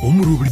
Omoroberi.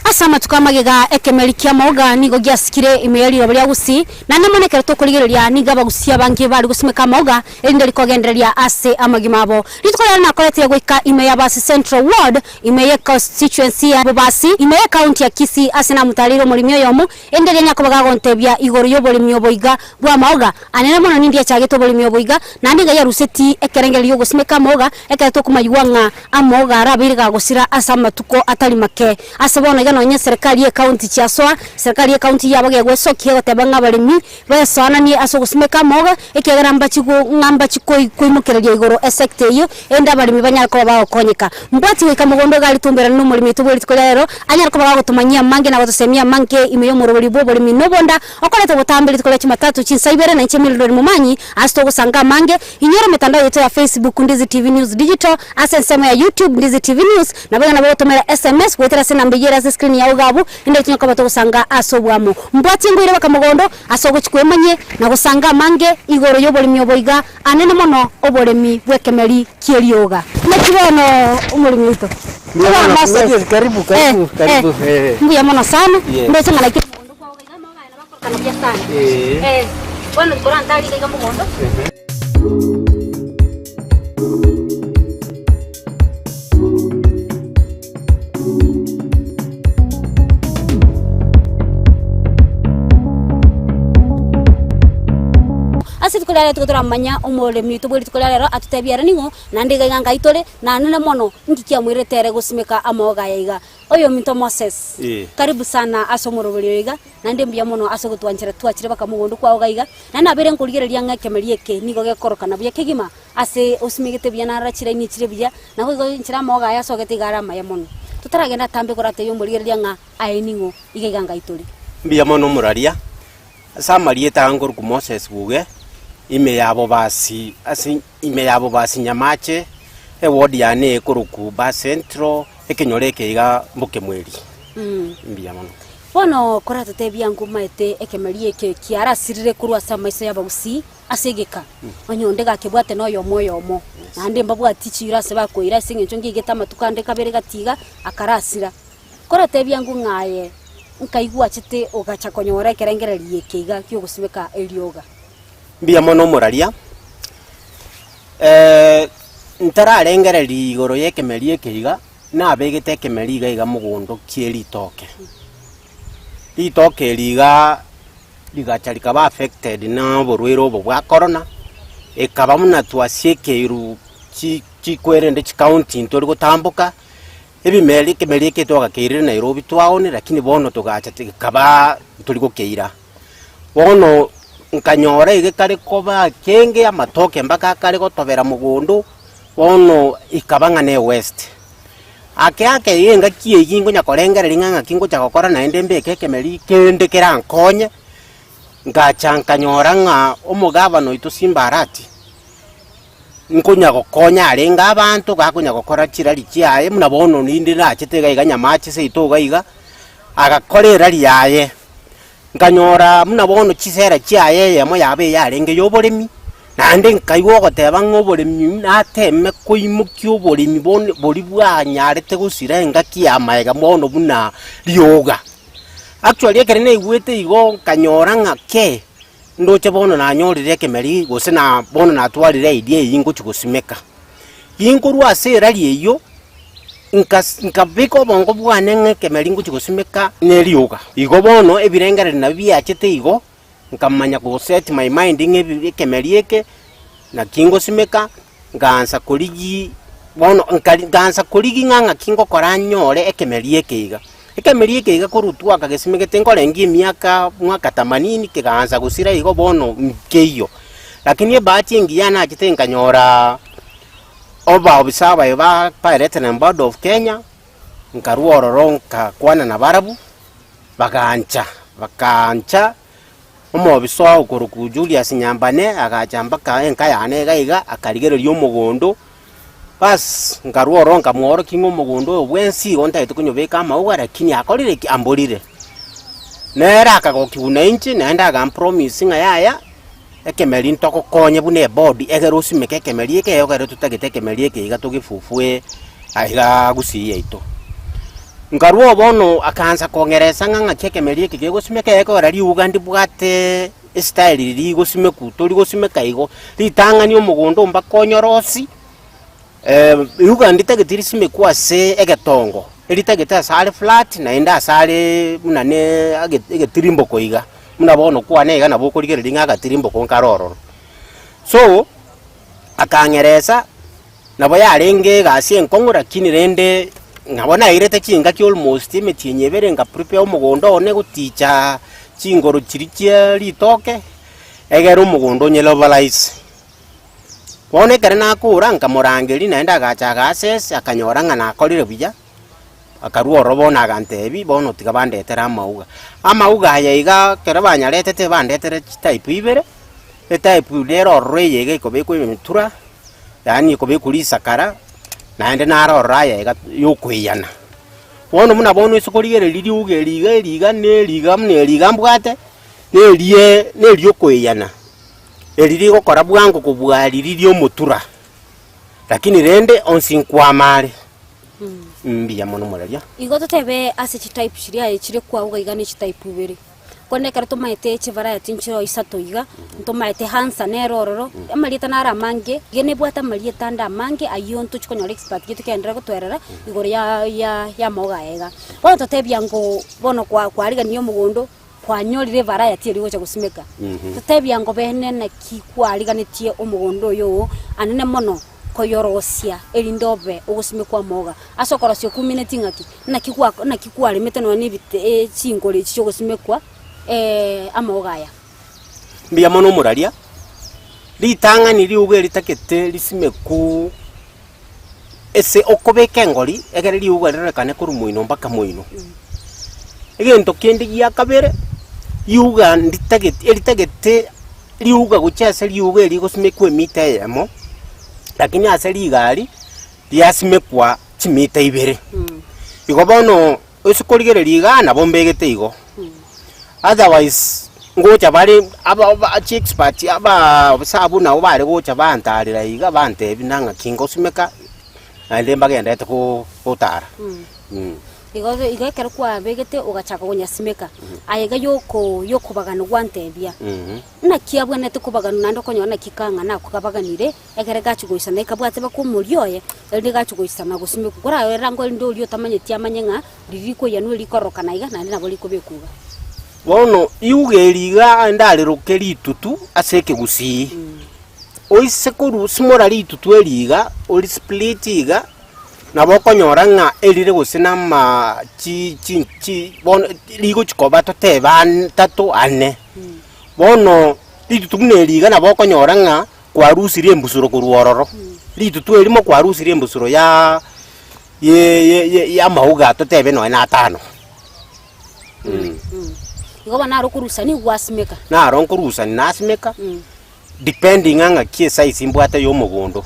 Ase amatuko amagega ekemeri ki'amaoga nigo giasikire ime ye riroba ria Gusii, naende mono ekero tokorigereria nigo abagusii abange bare gosimeka amaoga erinde rikogendereria ase amagima abo. Rituko riane nakoretire goika ime ya Basi Central Ward, ime ye constituency ya Bobasi, ime ye county ya Kisii ase namotareire omoremi oyomo, erinde rianya koba gagontebia igoro y'oboremi obo iga bw'amaoga. Anene mono nindiachagete oboremi obo iga, naende iga yaruseti ekerengererio gi'ogosimeka amaoga, ekero tokomayigwa ng'a amaoga arabeire gagosira ase amatuko atari make. Ase bono iga nonye eserekari y'ecounty chiasoa, eserekari y'ecounty yaba gegwesokia egoteba ng'a abaremi Besoananie ase ogosimeka amauga, ekiagera mbachi ng'a mbachi koimokereria igoro esecta eyio, erinde abaremi banyare koba bagokonyeka. Mbwati goika mogondo iga ritumberane nomoremi oito bwe rituko ria rero, anyare koba gagotomanyia amange na gotosemia amange ime y'omoroberi bw'oboremi na obonda, okoreta obotambe rituko ria Jumatatu chinsa ibere na inche Mildred Momanyi, ase togosanga amange. Inyora emetandao yaito ya Facebook Ndizi TV News Digital, ase ensemo ya YouTube Ndizi TV News, Naboigo nabo ogotomera sms goetera ase enamba eyio ere ase screen yao iga abwo, rende tonya koba togosanga ase oboamo. Mbwatie ngoire baka mogondo ase ogochia kwemanyie na gosanga amange igoro y'oboremi obo iga, anene mono oboremi bw'ekemeri ki'erioga. Naki bono omoremi oito? Mbuya Bono mono, Moses. Moses, karibu, karibu, Eh, karibu, eh. eh. Mbuya mono sana. Yes. Ndoche ng'a naki mogondo kwao iga amauga aya nabo akorokana buya sana. Eh. Eh. Bono korantari iga iga mogondo. Ase rituko ria rero tigo toramanya omoremi oito bwe rituko ria rero atotebie ere ning'o, naende iga iga ngai tore, naende mono nki kiamoirete ere gosimeka amaoga aya iga. Oyominto Moses, karibu sana ase omoroberi oyo iga, naende mbuya mono ase ogotwanchera twachire baka mogondo kwao iga iga, naende nabeire nkorigereria ng'a ekemeri eke nigo gekorokana buya kegima. Ase osimegete buya narora chiraini echire buya, naboigo inchera amaoga aya asogete iga are amaya mono. Totaragenda atambe koratebia omorigereria ng'a aye ning'o, iga iga ngai tore. Mbuya mono omoraria, ase amarieta aya nkorokwa Moses Buge, ime ya Bobasi ase ime ya Bobasi Nyamache, eward yane ekorokwa Ba Central, ekenyoro eke iga Mbokemweri. Mbuya mono. Bono koratotebia ngomaete ekemeri eke kiarasirire korwa ase amaiso y'abagusii, ase egeka, onye onde gakebwate noyomo oyomo, naende mbabwati chiira ase bakoira ase eng'encho ngeigete amatuko ande kabere gati iga, akarasira. Koratebia ng'u ng'a aye nkaigwa achete ogacha konyora ekerengererio eke iga ki'ogosimeka erioga. Mbuya mono omoraria, ntararengereria igoro y'ekemeri eke iga, nabegete ekemeri iga iga mogondo kie ritoke. Ritoke eri igaa. Rigacha rikaba affected na oborwaire obo bwa corona, ekaba buna twasiekeirwe chi chikwerende chikaunti ntori gotamboka, ebimeri ekemeri eke twagakeirire Nairobi twaoni lakini bono togacha gekaba ntori gokeira. Bono nkanyora iga ekare koba ekenge amatoke mpaka akare gotobera mogondo, bono ekaba ng'a ne ewest. Ake ake iga engaki eyio ngonya korengereria ng'a ng'aki ngocha gokora naende mbeke ekemeri kende kerankonye, ngacha nkanyora ng'a omogavana oito Simba Arati, nkonya gokonya arenge abanto, gakonya gokora chirari chiaye buna bono ninde nachete iga iga Nyamache seito iga iga, agakora erari yaye. Nkanyora buna bono chisera chiaye eyemo yabo eyarenge y'oboremi, naende nkaigwa ogoteba ng'a oboremi nateme koimokia oboremi bone boria bwanyarete gosira engaki ya maega bono buna rioga. Actually ekero naigwete igo nkanyora ng'a kei, ndoche bono nanyorire ekemeri gose na bono natwarire idea eywo ngochia gosimeka. Ginkorwa ase erari eywo. Nkabeka obongo bwane ng'a ekemeri ngochia gosimeka nerioga. Igo bono ebirengererio nabio biachete igo, nkamanya go set my mind ng'a ebi ekemeri eke naki ngosimeka, nkaansa korigia bono nkari nkaansa korigia ng'a ng'aki ngokora nyore ekemeri eke iga. Ekemeri eke iga korwa twakagesimegete nkorengia emiaka mwaka themanini kegaansa gosira igo bono nkeiyo. Lakini ebahati engiya nachete nkanyoraa. Obaofisa abaye ba Pirate and Board of Kenya, nkarua ororo nkakwana nabarabwo, bagancha, bakaancha, omobisa okorokwa Julius Nyambane agacha mpaka enka yane iga iga, akarigereria omogondo. Baas, nkarwa ororo nkamworokia ng'a omogondo oyo bwensi igo ntagete konyobeka amauga lakini akorire ki? Amborire. Nere akagokigwa na inche naende agampromise ng'a yaya, ekemeri ntogokonye buna eboard egere osimeke ekemeri eke egere totagete ekemeri eke iga togefufue aigaa gusii yaito. Nkarwa oo bono akaansa kong'eresa ng'a ng'aki ekemeri eke kegosimeka egekogera riuga ndibwate estyle riria rigosimekwa tori gosimeka igo, ritang'ani omogondo mpaka onyorosie. Riuga nditagete risimekwe ase egetongo, eritagete ase are flat naende ase are buna ne age egetirimboko iga, buna bono kwane iga nabo okorigereria ng'a agatirimboko nkare ororo. So, akang'eresa, nabo yarenge egasi enkong'u lakini rende nabo nairete chingaki almost emetienyi ebere nka prepare omogondo one goticha chingoro chiria chia ritoke, egere omogondo onye levelise. Bono ekero nakora, nkamorangeria naende agacha agaasesa, akanyora ng'a nakorire buya, akarua ororo bono agantebi, bono tiga bandetere amauga. Amauga aya iga ekero banyaretete bandetere chitype ibere, etype nere ororo eye iga ekobekwa emetura, yaani ekobekwa risakara, naende naro ororo aya iga ya okoiyana. Bono buna bono ase korigereria riuga eri iga eri iga na eri iga buna eri iga mbwate, na erie na eria okoiyana. Eri rigokora bwango kobua riria ri'omotura, lakini rende onsi nkwama are. Mbuya mono moraria. Igo totebe ase chitype chiria aye chire kwauga iga ne chitype ibere. Korende ekero tomaete chivariety nchiroo isato iga, ntomaete hansa nere ororo, amarieta naro amange, iga nebwate amarieta ande amange ayio ntochi konyora expert gete togenderere gotoerera igoro ya ya ya amaoga aya iga. Bono totebia ngoo bono kwa kwariganirie omogondo. Kwanyorire evariety eria ogocha gosimeka, totebia ngo bene naki kwariganetie omogondo oyo oo anene mono koyorosia erinde obe ogosimekwa amauga. Ase okorosia okumineti ng'aki? Naki gwa naki kwaremete nonya na ebite chingoro echi chiogosimekwa amauga aya. Mbuya mono omoraria, ritang'ani riuga eritagete risimekwu ase okobeka engori egere riuga rirorekane korwa moino mpaka moino. Egento kende gia kabere, riuga nditageti eritagete riuga gochia ase riuga eri rigosimekwa emita eyemo, lakini ase rigari riasimekwa chimita ibere. Igo bono ase korigereria igaa nabo mbegete igo. Otherwise, ngocha bare aba aba chiexpert abaa abasabu nabo bare gocha bantarera iga bantebia na ng'aki ngosimeka, naende mbagenderete ko gotara mh. Igo igo ekero kwabegete ogachaka konyasimeka, aye iga yoko yokobagana gwantebia, naki abwenerete kobaganwa naende okonyora naki kang'ana ako kabaganire, Ekere gachia goisana ekabwate baka omoria oye, erinde gachia goisana gosimekwa. Korarore rango erinde oria otamanyeti amanye ng'a riria rikoiyanwa eri rikororokana iga, naende nabo rikobekwa iga. Bono riuga eri iga ndariroke ritutu ase ekegusii, oise korwa simora ritutu eri iga, ori split iga, nabo okonyora ng'a erire gose na ama chi chi chi bono rigochi koba totebe ane tato ane. Bono ritutu buna eri iga nabo okonyora ng'a. Kwarusirie embusuro korwa ororo, ritutu erimo kwarusirie embusuro ya y'amauga totebe nonya na atano. Igo bono naro okorusania gwasimeka. Naro nkorusania nasimeka, depending ng'a ng'aki esize mbwate ya omogondo,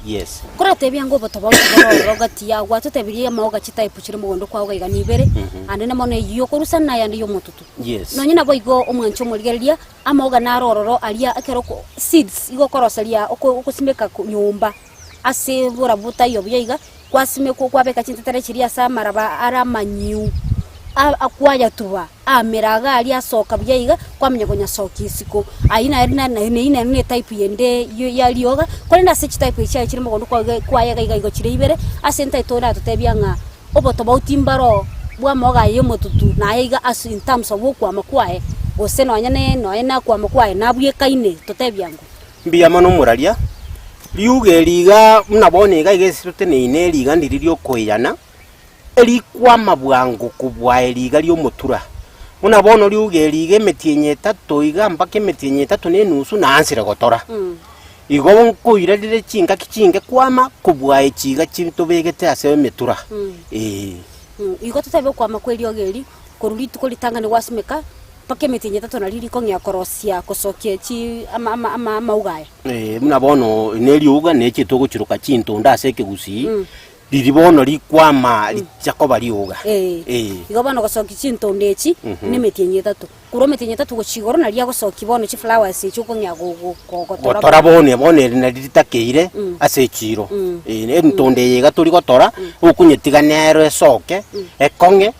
yes. Koratebia ng'a obotobauti bore ororo gati ya gwatotebirie amaoga chitype chire mogondo kwao iga iga nibere, ande na mono eyio okorusania na eyande ya omotutu. Yes. Nonye naboigo omwanchi omorigereria, Amauga naro ororo aria ekero oko seeds igo okoroseria oko okosimeka ko nyomba ase borabu botaiyo buya iga, kwasimekwa kwabeka chintetere chiria ase amaraba are amanyiu, a akwayatuba amera iga aria asoka buya iga, kwamanya konyasokia isiko. Aywo nere na na eywo nere na etype yende yo ya rioga, korende ase chitype echi chiaye chire mogondo kwage kwaye iga iga igo chire ibere, ase ntaete oratotebia ng'a. Obotobauti mbaro bw'amauga aye y'omotutu, na aya iga ase in terms of okwama kwaye, gose nonya ne nonya nakwama kwaye nabwekaine, totebia ng'o? Mbuya mono omoraria, riuga eri iga buna bono iga iga ase toteneine riga ndiri riokoiyana, erikwama bwango kobua eri iga riomotura. Buna bono riuga eri iga emetienyi etato iga mpaka emetienyi etato na enusu naansire gotora. Igo nkoira rire chingaki chinge kwama kobua echi iga chitobegete ase emetura, ee. Igo totebe okwama kw'eriogi eri, korwa rituko ritang'ani gwasimeka, Mpaka emetienyi etato nario rikong'ea korosia gosokia chi ama ama ama amauga aya. Eh, buna bono ne riuga neche togochiroka chintonda ase ekegusii, riria bono rikwama richa koba riuga. Eh. Eh. Igo bono gosokia chintonda echi, ne emetienyi etato. Korwa emetienyi etato gochia igoro nario agosokia bono chiflowers echi okong'ea go- go- go- gotora Gotora bono bono eri nari ritakeire ase echiro. Eh, entonda eye iga tori gotora, okonyetiga nero esoke, ekong'e,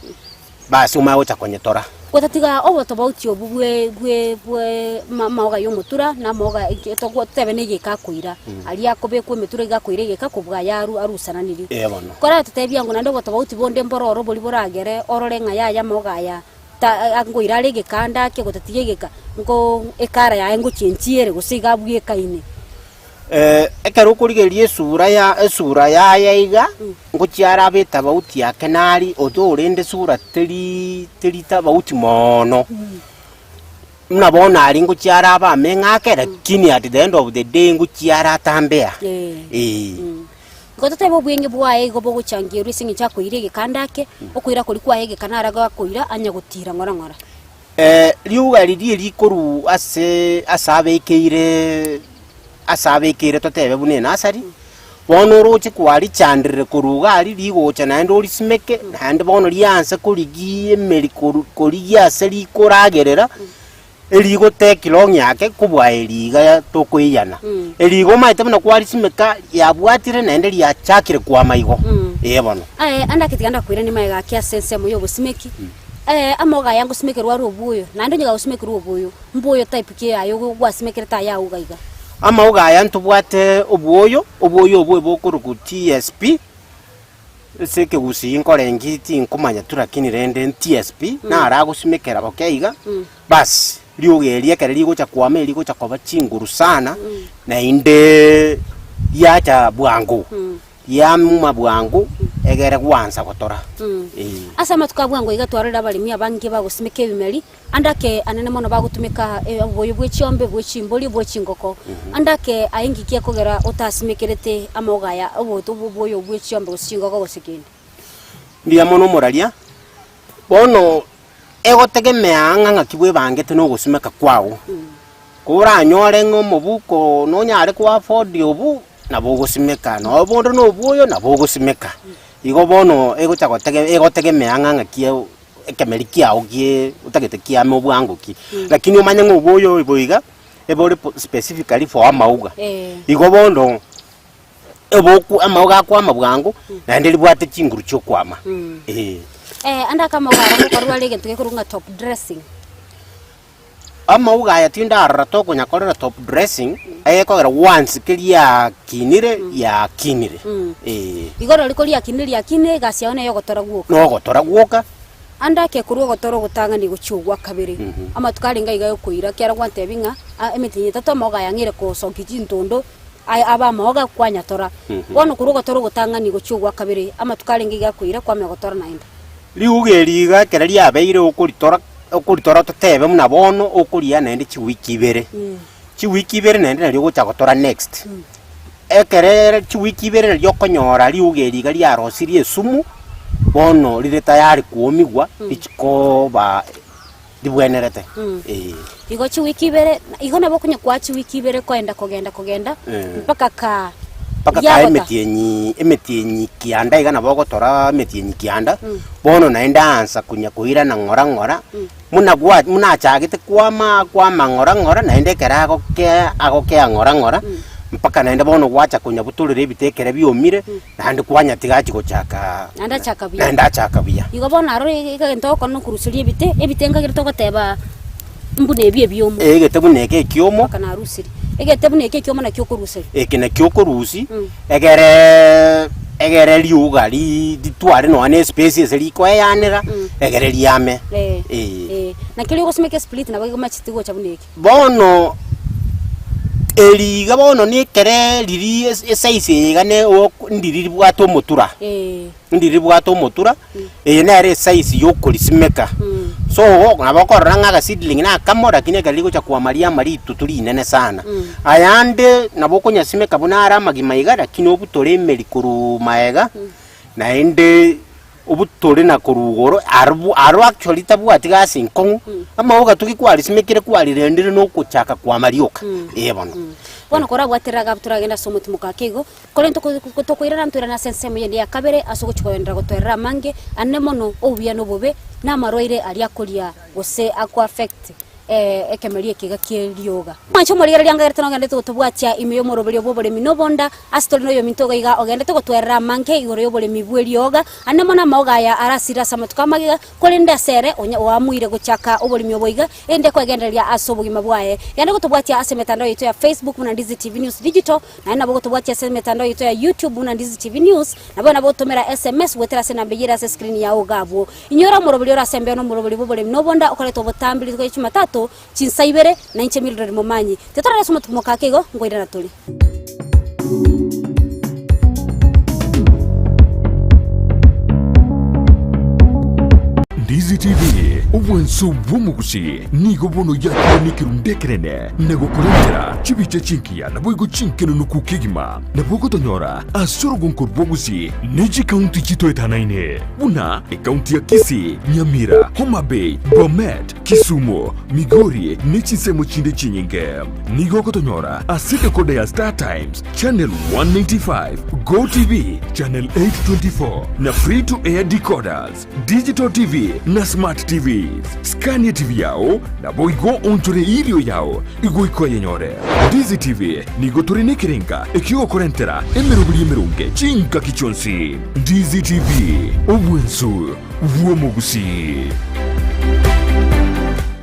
Basi omanye gocha konyetora. Gotatiga obotobauti obwo bwe bwe bwe ma amaoga y'omotura na amaoga eke togwo totebe na egeka akoira, aria akobekwa emetura iga akoira egeka kobua aya aru arusananirie. Ee bono. Koratotebia ng'o naende obotobauti bonde mboro oro boria boragere orore ng'a yaya amaoga aya ta a ngoira are egeka ande ake gotatiga egeka nko ekara yaye ngochenchia ere gose iga abwekaine. Ekero okorigereria esura ya esura yaye iga, ngochia arabe etabauti yake nari, oto rende esura teri teri tabauti moono. Buna bono aria ngochia arabe ameng'o ake, lakini at the end of the day ngochia aratambea eh. Igo totebe obweng'e bwaye igo bogochangerwa ase eng'encho akoira egekanda ake, okoira koria kwaye egeka naro gakoira anya gotira ng'ora ng'ora. Riuga riria rikorwa ase ase abekeire ase abekeire totebe buna enasari, bono oroche kwarichandire korwa iga aria rigocha naende orisimeke, naende bono rianse korigia emeri koru korigia ase rikoragerera, erigotake long yake kobua eri iga tokoiyana. Eri iga omanyete buna kwarisimeka riabwatire naende riachakire kwama igo, eh bono. Aye ande ake tiga ndakoiranie magega ake ase ensemo ya obosimeki. Amauga aya ngosimekerwa are oboyo, naende onye gagosimekerwa oboyo, mboyo type ki aye gwasimekerete aya auga iga? Amauga aya ntobwate obwoyo, obwoyo obwo bokorokwa TSP, ase ekegusii nkorengi tinkomanya tu lakini rende TSP, naro agosimekera boke iga, bas riogo erio ekero rigocha kwama erigocha koba chinguru sana, naende riacha bwango. Riamuma bwango, egere gwansa gotora. Ee. Ase amatuko a bwango iga twarorire abaremi abange bagosimeka ebimeri, ande ake anene mono bagotumeka oboyo bwe chiombe, bwe chimbori, bwe chingoko. Ande ake aye ngiki ekogera otasimekerete amauga aya oboto oboyo bwe chiombe gose chingoko gose kende? Mbuya mono omoraria, bono egotegemea ng'a ng'aki bwebangete na ogosimeka kwao. Koranyore ng'a omobuko nonyare ko afford obwo, nabo ogosimeka, nonya bonde na obwoyo nabo ogosimeka. Igo bono egocha gotege egotegemea ng'a ng'aki ekemeri kiago gie otagete kiame obwango ki. Lakini omanye ng'a obwoyo obo iga, ebore specifically for amauga. Igo bono. Eboku amauga akwama bwango, naende ribwate chinguru chi'okwama. Ee. Ande ake amauga aya ngokorwa are egento gekorwa ng'a top dressing. Amauga aya tindarora tokonyakorera top dressing, egekogera once keria yakinire, yakinire. Ee. Igo rori koriakinire riakinire, egasi yao neye ogotora gwoka. Nogotora gwoka. Ande ake korwa ogotora ogotang'ani gochia ogwa kabere, amatuko arenge aiga yokoira, ekiagera gwantebia ng'a emetienyi etato amauga aya ang'eire kosokia chintondo. Aye abe amaoga kwanyatora. Bono korwa ogotora ogotang'ani gochia ogwa kabere, amatuko arenge iga akoira kwamanya gotora naende. Riuga eri iga ekero riabeire okoritora okoritora totebe buna bono okoria naende chiwiki ibere, chiwiki ibere naende nario ogocha gotora next. Ekero ere chiwiki ibere nario okonyora riuga eri iga riarosirie esumu, bono rire tayari kwomigwa richia koba ribwenerete, ee. Igo chiwiki ibere, igo nabo okonya kwaa chiwiki ibere koenda kogenda kogenda, mpaka kaa Mpaka kaa riagota. emetienyi emetienyi kianda iga nabo ogotora emetienyi kianda, bono naende aansa konya koirana ng'ora ng'ora, muna gwa muna achagete kwama kwama ng'ora ng'ora naende ekero agokea agokea ng'ora ng'ora, mpaka naende bono gwacha konyabutorera ebite ekere biomire, Naende kwanyatiga achia gochaka Naende achaka buya. naende achaka buya. Igo bono aro egento ogokora nokoruseria ebite, ebite nkagere togoteba mbuna ebi ebiomo. Egete buna eke ekiomo. Mpaka narusirie. Egete buna eke ekiomo nakio okoruseria. Eke nakio okorusia, egere egere riuga ri ritware nonya na espace ase rikoeanera, egere riame. Eh, Eh. eh. Na keria ogosimeka esplit nabo gemacheti gocha buna eke. Bono eri iga bono nekere riria esize eye iga ne ok ndiri ribwate omotura, ndiri ribwate omotura, eye nere esize ya okorisimeka. So nabo okorora ng'a agaseedling na akamo lakini ekero rigocha kwama riama ritutu rinene sana. Ayande nabo okonyasimeka buna are amagima iga lakini obutore emeri korwa maega, naende. Obutore na korwa igoro, aro aro actually tabwati gasi nkong'u, amaoga toki kwarisimekire kwarirendire na okochaka kwama rioka, ee bono. Bono korabwaterera iga abwo toragende ase omotimoka ake igo, korende toko tokoirana ntoirane ase ensemo eyende ya kabere ase ogochia kogenderera gotoerera amange, ane mono obuya na obobe, na amarwaire aria akoria gose ako affect ekemeria eke iga ki'erioga. Mwanche omorigereria angagerete nogenderete gotobwatia ime y'omoroberio bw'oboremi na obonda, ase tore noyominto iga iga ogenderete gotwerera amange igoro y'oboremi bw'erioga, ande mono amaoga aya arasire ase amatuko amagega, korende ase ere onye oamuire gochaka oboremi obo iga, erinde kwegendereria ase obogima bwaye. Genda gotobwatia ase emetandao yaito ya Facebook buna Ndizi TV News Digital, naende nabo ogotobwatia ase emetandao yaito ya YouTube buna Ndizi TV News, nabo nabo ogotomera SMS goetera ase enamba eyio ere ase escreen yao iga abwo. Inyora omoroberi ore ase embeo na omoroberi bw'oboremi na obonda okoretwa obotambe rituko ria Jumatatu, chinsa ibere, na inche Mildred Momanyi. Titorara ase omotuko ake igo, nkoirana tore. Ndizi TV, obwanso bw'omogusi, nigo bono yakire nekerundu ekenene na gokorentera chibicha chingiya naboigo chinkenenuku kegima. Nabo ogotonyora ase orogonko rw'obogusi ne chikaunti chitoetanaine buna ekaunti ya Kisii, Nyamira, Homa Bay, Bomet, Kisumu, Migori ne chinsemo chinde chinyinge. Nigo ogotonyora ase decoder ya Star Times channel 195, Go TV channel 824 na free to air decoders, Digital TV na Smart TVs. Skania TV yao naboigo onchore irio yao igoika oyenyore. Ndizi TV nigo tore nekerenga ekiogokorentera emeroberi emeronge chingaki chionsi. Ndizi TV, obwensu bw'omogusii.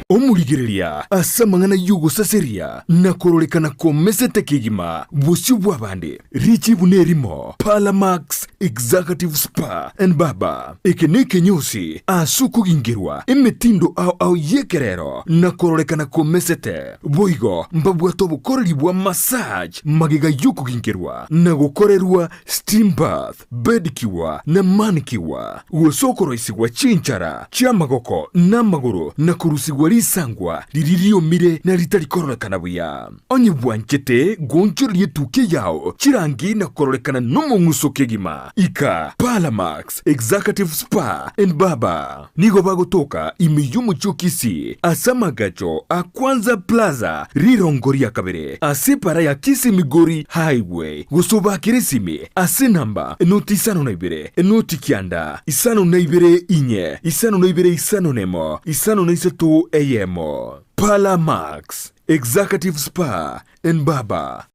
Omorigereria ase amang'ana y'ogosaseria na kororekana komesete kegima bosio bw'abande, richibu nerimo, Parlamax Executive Spa and Barber. Eke nekenyosi ase okogingerwa emetindo ao ao y'ekerero na kororekana komesete. Boigo mbabwate obokoreri bwa massage magega y'okogingerwa na gokorerwa steam bath, pedicure na manicure, gose okoroisigwa chinchara chi'amagoko na amagoro na korusigwa risangwa riria riomire na ritari kororekana buya. Onye bwanchete goonchoreria etukia yao chirangi na kororekana nomong'uso kegima, ika Parlamax Executive Spa and Barber. Nigo bagotoka ime y'omochie o Kisii ase amagacho a Kwanza Plaza rirongo ria kabere ase epara ya Kisii Migori Highway gose obakere esimi ase enamba enoti isano na ibere enoti kianda isano na ibere inye isano na ibere isano nemo isano na isato eyemo. Parlour Max Executive Spa and Barber.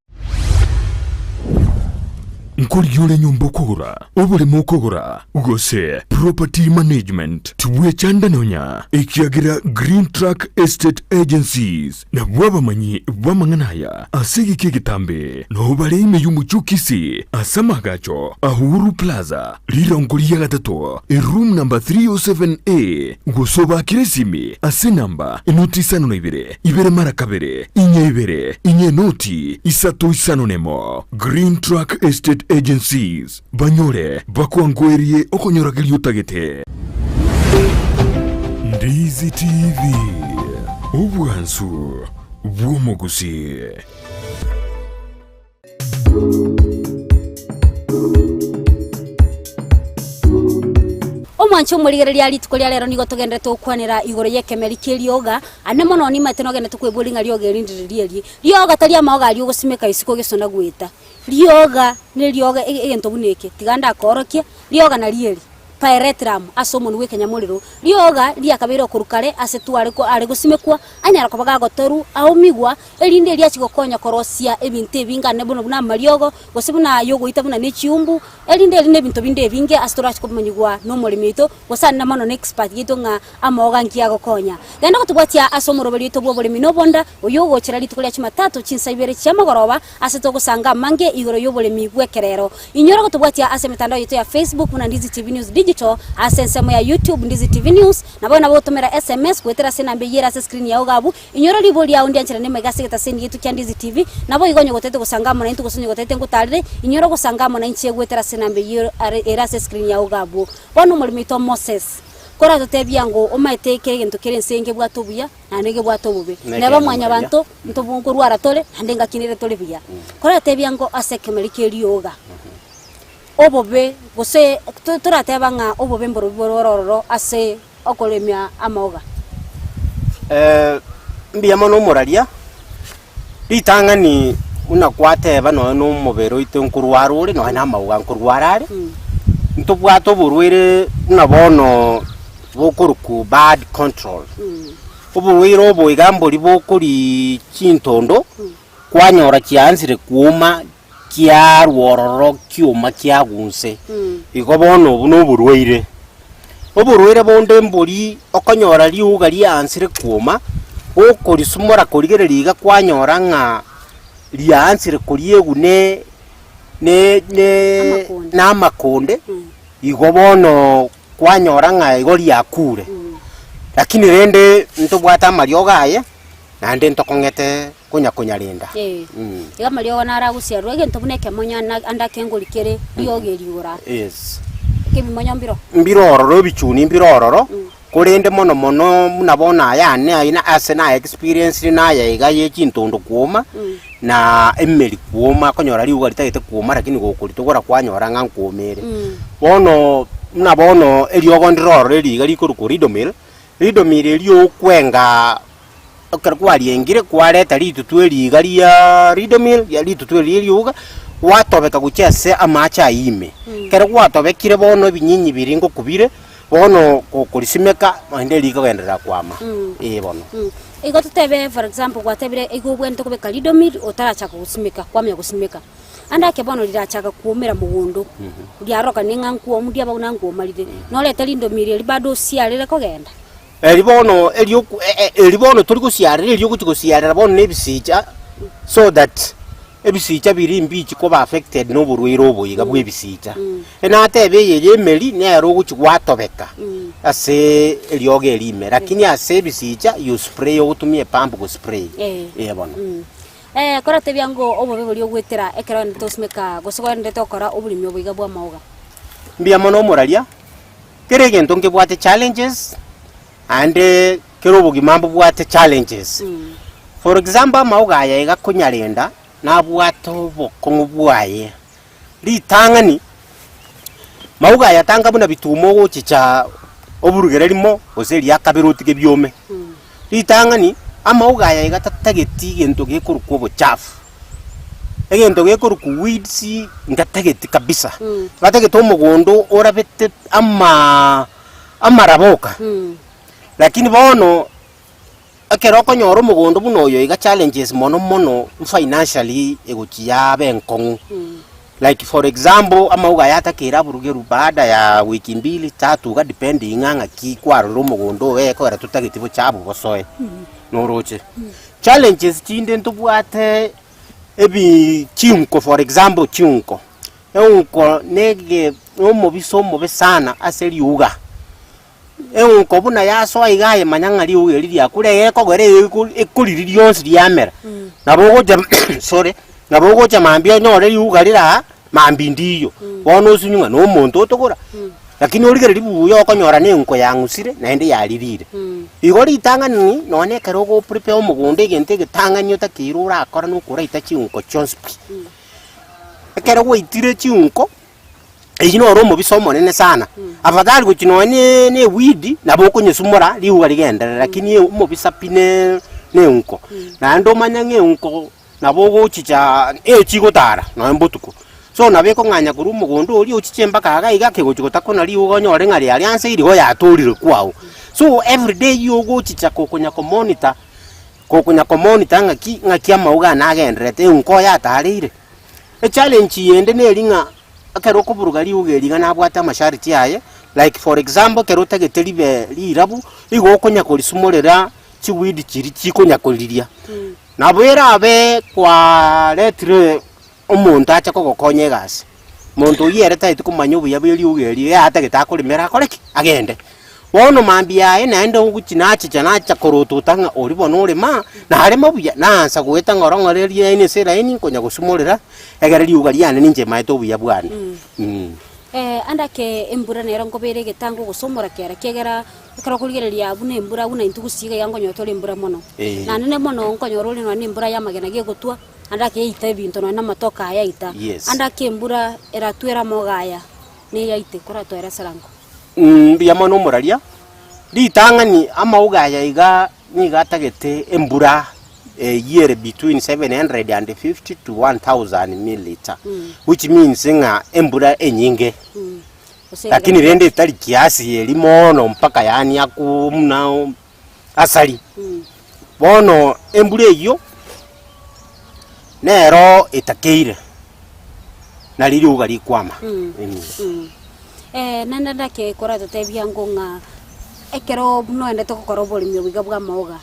Nkorigia ore nyomba okogora, oboremo okogora, gose property management, tibwechanda nonya, ekiagera Green Track Estate Agencies nabwo abamanyi b'amang'ana aya ase egeka egetambe, nao bare ime y'omochie o Kisii ase amaagacho a Uhuru Plaza, rirongo ria gatato, eroom number 307A, gose obaakere esimi ase enamba enoti isano na ibere, ibere mara kabere, inye ibere, inye enoti isato isano nemo. Green Track Estate Agencies, banyore bakwangoerie okonyorageria otagete. Ndizi TV, obwansu bw'omogusii. Omwanche omorigereria rituko ria rero nigo togenderete gokwanera igoro y'ekemeri ki'erioga, ande mono nimanyete nogenderete kweboria ng'a rioga eri ndiri rieri. Rioga tari amaoga aria ogosimeka isiko gesona goeta, rioga nerioga egento buna eke, tiga ndakoorokie, rioga nario eri. Pyrethrum, ase omonwa bw'ekenyamorero, rioga riakabeire okorwa kare ase tware are gosimekwa, anyara koba gagotorwa, aomigwa, erinde erio achie gokonya korosia ebinto ebinge ande bono buna amariogo, gose buna ayogoita buna ne chiumbu, erinde eri nebinto binde ebinge ase torache komanyigwa nomoremi oito, gose ande mono ne expert yaito ng'a amaoga nki agokonya. Genda gotobwatia ase omoroberi oito bw'oboremi na obonda, oyio ogochera rituko ria Jumatatu chinsa ibere chiamagoroba, ase togosanga amange igoro y'oboremi bw'ekerero. Inyora gotobwatia ase emetandao yaito ya Facebook buna Ndizi TV News Digital, ase ensemo ya YouTube Ndizi TV News, nabo nabo gotomera SMS goetera ase enamba eyio ere ase escreen yao iga abwo. Inyora ribori riao ndiancherane maiga ase egetaseni giaito kia Ndizi TV. Nabo igo onye gotagete gosanga amo naintwe gose onye gotagete ngotarere, inyora gosanga amo nainche goetera ase enamba eyio ere ase escreen yao iga abwo. Bono omoremi oito Moses, koratotebia ng'o omaete kera egento kere ense ngebwate obuya, naende ngebwate obobe. Neba mwanyabanto, ntobwo nkorwara tore, naende ngaki nere tore buya. Koratebia ng'o ase ekemeri kia erioga. Obobe, gose torateba ng'a obobe mborobio bore ororo ase okoremia amauga. Mbuya mono omoraria, ritang'ani buna kwateba nonya na omobere oito nkorwara ore nonya na amauga nkorwara are, ntobwate oborwaire buna bono bokorokwa bad control. Oborwaire obo iga mbori bokoria chintondo, kwanyora chiansire kuoma kiarwa ororo kioma kiagunse. Igo bono obwo noborwaire. Oborwaire bonde mbori okonyora riuga riaansire kuoma, gokorisumora korigereria iga kwanyora ng'a riaansire koriegwa ne ne ne Amakonde. na amakonde, igo bono kwanyora ng'a igo riakure. Lakini rende ntobwate amariogo aye, naende ntokong'ete konya konyarenda. Ee, iga amariogo naro agosiarerwa egento buna ekemonyo ande ande akengori kere riogi eri igoro aa. Yes. Ekebimonyo mbiro. Mbire ororo ebichuni mbire ororo, korende mono mono buna bono aya ane aye na ase na experienced naya iga ye chintondo kwoma, na emeri kwoma okonyora riuga ritagete kwoma lakini gokoritogora kwanyora ng'a nkwoma ere. Bono buna bono eriogo ndire ororo eri iga rikorokwa ridomil, ridomil erio okwenga Ekero kwariengire, kwareta ritutu eri iga ria ridomil, ria ritutu eri ri'erioga, gwatobeka gochia ase amache ayio ime. Ekero gwatobekire bono ebinyinyi biria ngokubire, bono gokorisimeka naende rikogenderera kwama, ee bono. Igo totebe for example gwatebire igo obwenerete kobeka ridomil otarachaka gosimeka, kwamanya gosimeka. Ande ake bono rirachaka kwomera mogondo, riarorokane ng'a nkwomu riaba buna nkwoma rire, norete ridomil erio bado osiarere kogenda. Eri bono erioku eri bono tori gosiarera erio ogochia gosiarera bono na ebisicha so that ebisicha biria mbichi koba affected na oborwaire obo iga bwa ebisicha. Nateba eye ya emeri nero ogochia gwatobeka ase eriogo eri ime lakini ase ebisicha you spray ogotumia epump go spray eh bono. Koratebia ng'o obobe boria ogwetera ekero ogenderete gosimeka gose ogenderete gokora oboremi obo iga bw'amaoga. Mbuya mono omoraria. Kera egento nkebwate challenges, naende kera obogima mbobwate challenges. For example amaogo aya iga konyarenda nabwate obokong'u bwaye, ritang'ani, maogo aya tanga buna bituma ogochicha oburugere rimo gose eria kabere otige biome. Ritang'ani, amaogo aya iga tatageti gento gekorokwa obochafu. Egento gekorokwa weeds ngatageti kabisa, batagete omogondo orabete amaa amaraba oka. Lakini bono, ekero okonyora omogondo buna oyo iga challenges mono mono financially egochia yaba enkong'u. Like for example, amauga aya atakeire aburugerwe baada ya wiki mbili tatu iga depending ng'a ng'aki kwarorire omogondo oye ekogera totageti bochafu bosoe, noroche. Challenges chinde ntobwate ebi chiunko for example chiunko, eunko nege nomobisa omobe sana ase riuga, eunko buna yasoa iga aye manya ng'a riuga eri riakure egekogera ego ekoriri rionsi riamera, nabo ogocha sorry, nabo ogocha mambia onyore riuga rire aa, mambia ndiyo, bono osinyu ng'a na omonto otogora. Lakini origereria buya okonyora na enko yang'usire naende yaririre. Igo ritang'ani nonya na ekero ogo prepare omogondo egento egetang'ani otakeire orakore na okoraita chinko chionsi pi. Ekero gwaitire chinko, eywo noro omobisa omonene sana, afadhali gochia nonya na eweed nabo okonyesumora riuga rigenderere lakini omobisa pi ne na enko. Naende omanye ng'a enko. Nabo ogochicha echigotara nonya mbotuko. So nabo ekong'anya korwa omogondo oria ochiche mpaka iga iga kegochi gotakuna riuga onyore ng'a riaria nse rigo yatorire kwao. So everyday ogochicha kokonya komonitor, kokonya komonitor ng'aki ng'aki amauga ane agendererete enko yatareire. Echallenge yende neri ng'a ekero okoburuga riuga eri iga nabwate amasharti aye, like for example ekero otagete ribe rirabu, igo okonya korisumorera chiweed chiria chikonya koriria. Nabo erabe kwaretire omonto ache kogokonya egasi, monto oyio ere tagete komanya obuya bwe riuga erio, ere atagete akoremere akore ki? Agende. Bono mambia yaye naende ogochia nachicha nacha korotota ng'a oria bono orema, narema buya, naansa goeta ng'ora ng'ora eriaini ase eraini nkonya gosumorera, egere riuga riane ninche maete obuya bwane. Ande ake embura nero nkobera egetango gose omorakera ekiagera Ekero okorigereria buna embura, buna intwe gusii iga iga nkonyora tore embura mono. Eh. Naende mono nkonyora ore nonya na embura y'amagena gegotwa. Ande ake yaita ebinto nonya na amatoke aya yaita. Yes. Ande ake embura eratwere amoga aya, neyaite koratoere eserango. Mbuya mono omoraria, ritang'ani amauga aya iga nigo atagete embura eyio ere between 750 to 1000 millilitre, which means ng'a embura enyinge. Gose Lakini rende etari kiasi eria mono mpaka yaani aku buna asari. Bono embura eyio, nero etakeire, nari riuga rikwama. Naende ndake koratotebia ng'o ng'a ekero buna oendete gokora oboremi obo iga bwa amaoga,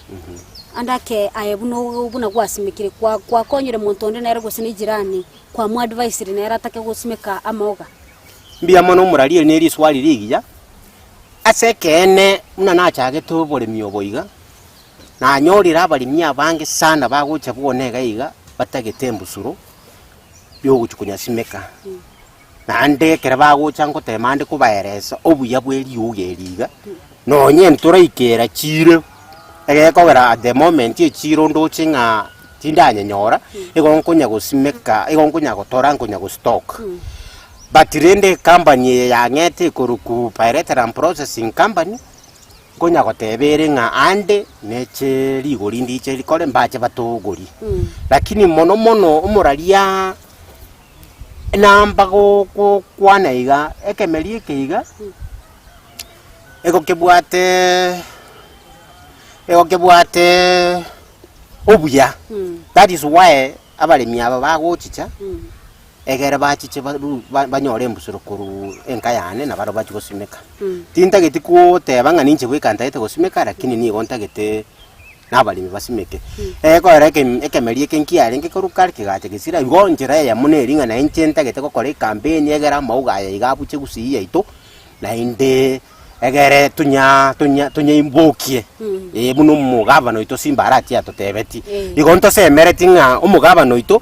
ande ake aye buna o buna gwasimekire kwa kwakonyire monto onde nere gose na ejirani, kwamoadvisire nere atake gosimeka amaoga? Mbuya mono omorari eri ne riswali rigiya, ase ekeene buna nachagete oboremi obo iga, nanyorire abaremi abange sana bagocha bwone iga iga batagete embusuro yogochia konyasimeka. Naende ekero bagocha ngotema ande kobaeresa obuya bwa eriogi eri iga, nonye ntoraikera chire, egekogera at the moment echiro ndoche ng'a tindanyenyora, igo nkonya gosimeka, igo nkonya gotora nkonya gostock. But rende ecompany eye yang'ete ekorokwa Pyrethrum Processing Company, nkonya goteba ere ng'a ande neche rigori ndiche rikore mbache batogori. Lakini mono mono omoraria Namba gokwana iga, ekemeri eke iga, nigo kebwate nigo kebwate obuya, that is why abaremi aba bagochicha, egere bachiche baru banyore embusuro korwa enka yane na barabwo bachie gosimeka. Tintageti koteba ng'a ninche bweka ntagete gosimeka, lakini nigo ntagete. na abaremi basimeke. Egekorera eke ekemeri eke nkiarenge korwa kare kegacha gesira, igo enchera eyemo neri ng'a nainche ntagete gokora ecampaign egere amauga aya iga abuche gusii yaito, naende egere tonya tonya tonyaimbokie eh buna omogavana oito Simba Arati atotebetie. Igo ntosemereti ng'a omogavana oito.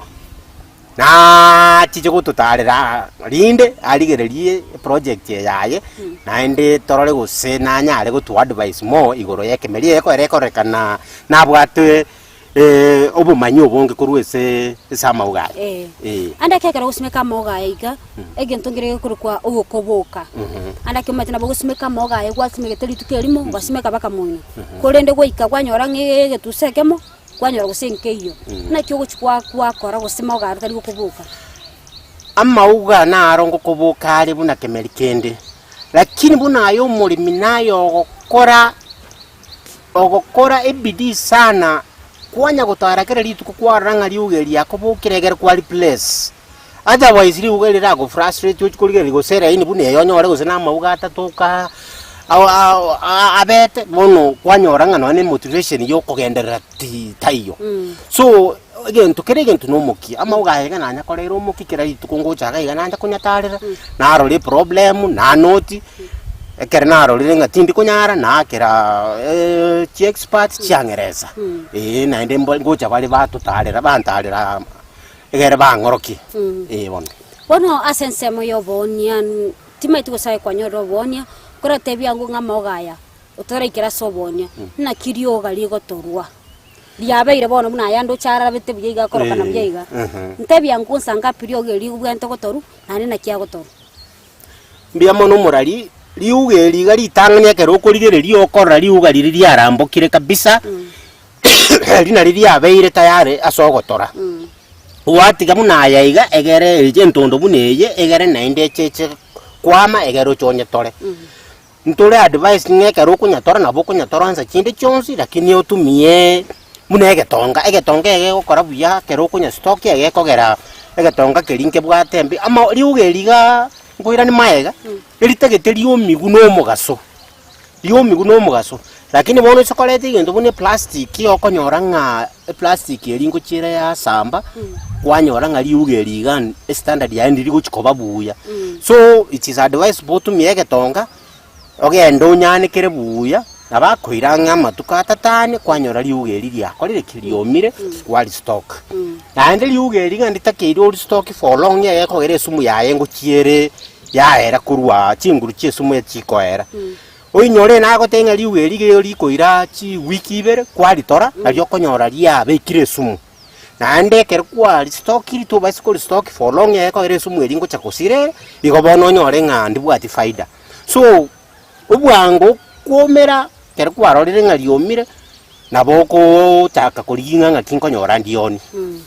Nachiche gototarera aa rinde arigererie eproject eye yaye, naende torore gose nanyare gotoadvise more igoro ya ekemeri eye ekero ekorekana nabwate obomanyi obonge korwa ase ase amauga aya. Eh. Eh. Ande ake ekero ogosimeka amaoga aya iga, egento nkere gekorokwa ogokoboka. Ande ake omanyete nabo ogosimeka amaoga aya gwasimegete rituko erimo, ogasimeka mpaka moino. Korende goika kwanyora ng'a egetusa ekemo. Kwanyora gose nkeiyo, naki ogochia kwa gwakora gose mauga aro tari gokoboka. Amauga naro ngokoboka are buna kemeri kende, lakini buna aye omoremi naye ogokora ogokora ebidii sana, kwanya gotara kera rituko kwarora ng'a riuga eri riakobokire egere kwa replace. Otherwise riuga eri riragofrustrate ochie korigereria gose eraini buna eye onyore gose na amauga atatoka abete, bono kwanyora ng'a nonye na emotivation ya okogenderera ti taiyo. So, egento kera egento na omokia, amauga aya iga nanyakoreire omokia kera rituko ngocha iga iga nacha konyatarera, narora eproblem, nanoti, ekero narorire ng'a tindi konyara, naakera chiexperts chiang'eresa, eh naende mbo ngocha bare batotarera bantarera. Egere bang'orokie, ee bono. Bono ase ensemo y'oboonia, timaeti gose aye kwanyorire oboonia, nkoratebie ango ng'a amaoga aya otaraikera ase oboonia, naki rioga rigotorwa riabeire bono buna aya ndoche arabete buya iga akorokana buya iga. Ntebie ango nsa ngapi rioga eri ribwenerete gotorwa, naende naki agotorwa. Mbuya mono omorari, riuga eri iga ritang'ani ekero okorigereria okorora riuga riria riarambokire kabisa. Eri nario riabeire tayari ase ogotora. Gwatiga buna aya iga, egere eche entondo buna eye, egere naende echeche kwama egere oche onyetore. Ntore advised ng'a ekero okonyatora nabo okonyatora nsa chinde chionsi lakini otumie buna egetonga, egetonga egegokora buya ekero okonyastock egekogera egetonga keria nkebwate embe ama riuga eri igaa nkoirania maega, eritagete riomigu na omogaso. Riomigu na omogaso, lakini bono ase koreta egento buna eplastic okonyora ng'a eplastic eria ngochia ere yasamba, kwanyora ng'a riuga eri iga estandard yaye ndiri gochia koba buya. So it is advisable otumie egetonga, ogende onyanekere buya, nabo akoira ang'e amatuko atato ane, kwanyora riuga eri riakorire ki? Riomire, kwaristock. Naende riuga eri ng'a nditakeire oristock for long egekogera esumu yaye ngochia ere. Yaera korwa chinguru chi'esumu echikoera. Oinyore nagotebia ng'a riuga eri riria rikoira chiwiki ibere kwaritora, nario okonyora riabekire esumu. Naende ekero kwaristokirie tobaisa koristoki for long ekogera esumu eria ngocha gosira ere, igo bono onyore ng'a ndibwati faida. So, obwango kwomera ekero kwarorire ng'a riomire, nabo okochaka korigia ng'a ng'aki nkonyora ndioni,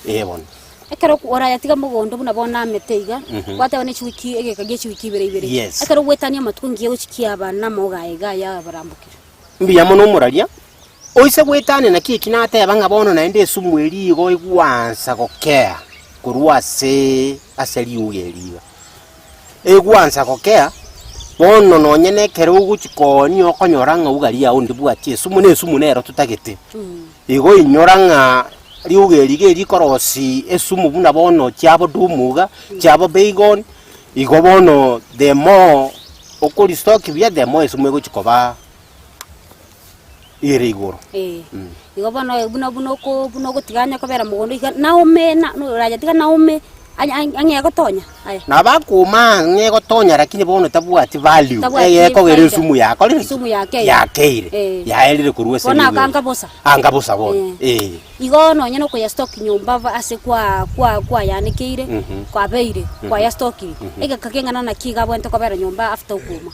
eh bono. Ekero orayatiga mogondo buna bono amete iga, gwateba ne chiwiki egeka gie chiwiki ibere ibere. Yes. Ekero ogwetania amatuko ngiya gochikia abana na amauga aye iga aya abarambokire. Mbuya mono omoraria, oise goetania naki eki nateba ng'a bono naende esumu eria igo egwansa gokea korwa ase ase riuga eri iga. Egwansa gokea, bono nonye na ekero ogochia koonia okonyora ng'a uga riao ndibwati esumu, na esumu nero totagete. Igo inyora ng'a riuga eri iga erikorosia esumu buna bono chiabo dumu iga, chiabo baygon, igo bono the more okoristoki buya the more esumu egochia koba ere igoro. Eh, igo bono buna buna oko buna ogotiga anya kobera mogondo iga naome na orayatiga naome anya ang'e gotonya aye. Nabo akoma ang'e gotonya lakini bono tabwati value Tabwati eye ekogera faida. esumu yakorire ki? Esumu yakeire. Yakeire. Eh. Yaerire korwa ase Bono riuga akanga bosa. Anga bosa bono. Eh. Igo nonye na okoyastock nyomba ba ase kwa kwa kwayanekeire, kwabeire, kwayastokire, egeka keng'ana naki iga abwenerete kobera nyomba after okooma.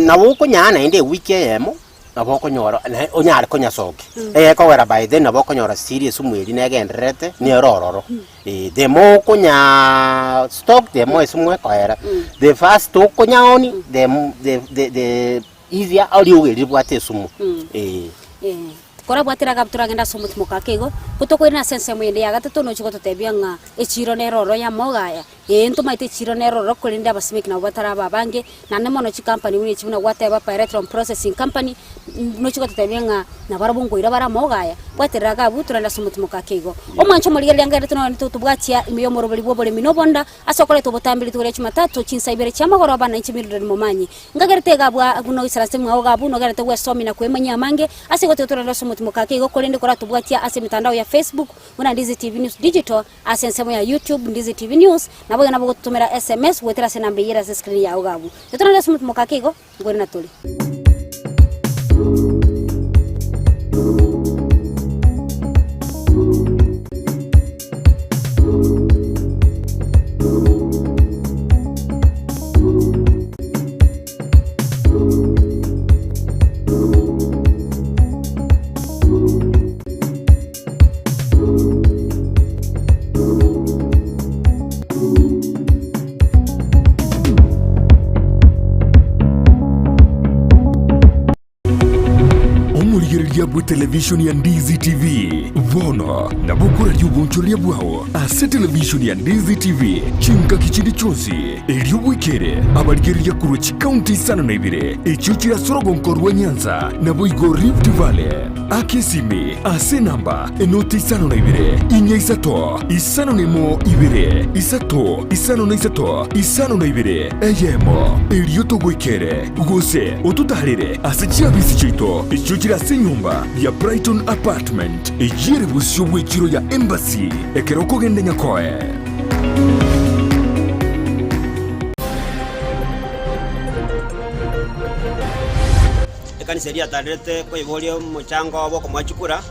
Nabo okonyara naende ewiki eyemo, nabo okonyora nae onyare konyasokia, egekogera by then nabo okonyora still esumu eria negendererete nere ororo. The more okonyaa stock the more esumu ekoera, the fast okonyaoni the the the the easier riogo eria ribwate esumu eh. Korabwatire agabu toragende ase omotimoka ake igo, ko tokoirana ase ensemo ende ya gatato nochie gototebia ng'a echiiro nere ororo y'amauga aya. Ee, ntomaete echiiro nere ororo, korende abasimeki nabo bataraba abange, naende mono chikampani buna echi buna gwateba Pyretron Processing Company, nochie gototebia ng'a nabarabwo nkoira bare amauga aya. Bwaterera agabu toragende ase omotimoka ake igo. Omwancho omorigereria ngenderete nonya totobwatia ime y'omoroberi bw'oboremi na obonda, ase okoreta obotambe rituko ria Jumatatu chinsa ibere chi'amagoroba na inche Mildred Momanyi. Ngagerete iga abwo buna oisaranse mwao iga abwo nogerete gwesomia na kwemanyia amange, ase igo tiga torende ase omotimoka ake igo korende koratobwatia ase emetandao ya Facebook buna Ndizi TV News Digital, ase ensemo ya YouTube Ndizi TV News, naboigo nabo ogototomera SMS goetera ase enamba eyio ere ase escreen yao iga abwo. Tiga torende ase omotimoka ake igo, nkorina tore. Omorigereria bw'etelevishoni ya Ndizi TV bono nabo okoraria obonchoreria bwao ase televishoni ya Ndizi TV chingaki chinde chionsi, erio bwekere abarigereria korwa chikaunti isano na ibere echio chire ase orogonko rwa Nyanza naboigo Rift Valley. Aka esimi ase enamba enoti isano na ibere, inya isato, isano na emo ibere, isato, isano na isato, isano na ibere, eyemo, erio togoikere, gose ototaarere ase chiabisi chiaito echio chire ase enyomba ya Brighton Apartment, eyio ere bosio bw'echiro ya Embassy, ekero okogenda Nyakoe. Ekanisa eria yatanderete koiboria omochango obo okomoa chikura,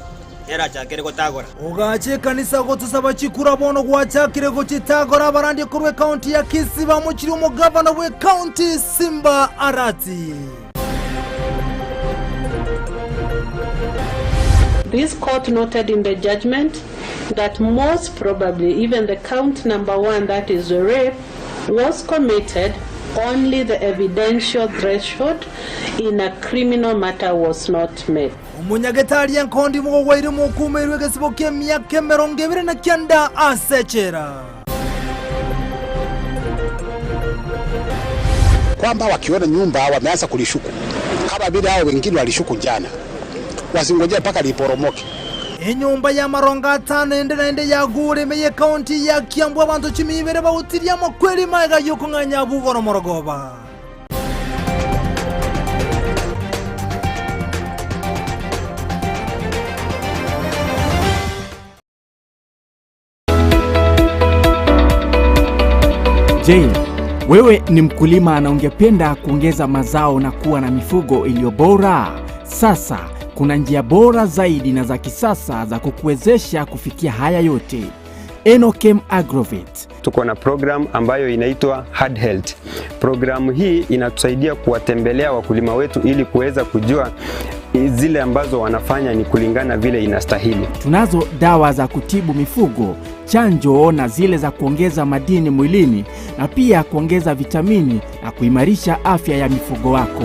nere achakere gotagora. Ogacha ekanisa gotosaba chikura bono gwachakire gochitagora abarandia korwa ekaunti ya Kisii bamochirie omogavana bw'ekaunti Simba Arati. This court noted in the judgment that most probably even the count number one that is rape was committed only the evidential threshold in a criminal matter was not met. Omonyagetari enkondi mogogwaire mokumeirwe egesibo ki'emiaka emerongo ebere na kianda ase echela. Kwamba wakiona nyumba wameanza kulishuku kama vile hao wengine walishuku jana, wasingojee mpaka liporomoke. Enyomba y'amarongo atano ende naende yaguure ime y'ekaunti ya Kiambu abanto chimia ibere bautirie amakweri magega y'okong'anya abwo igoro morogoba. Je, wewe ni mkulima na ungependa kuongeza mazao na kuwa na mifugo iliyo bora? Sasa Kuna njia bora zaidi na za kisasa za kukuwezesha kufikia haya yote. Enokem Agrovet. Tuko na program ambayo inaitwa Hard Health. Programu hii inatusaidia kuwatembelea wakulima wetu ili kuweza kujua zile ambazo wanafanya ni kulingana vile inastahili. Tunazo dawa za kutibu mifugo, chanjo na zile za kuongeza madini mwilini na pia kuongeza vitamini na kuimarisha afya ya mifugo wako.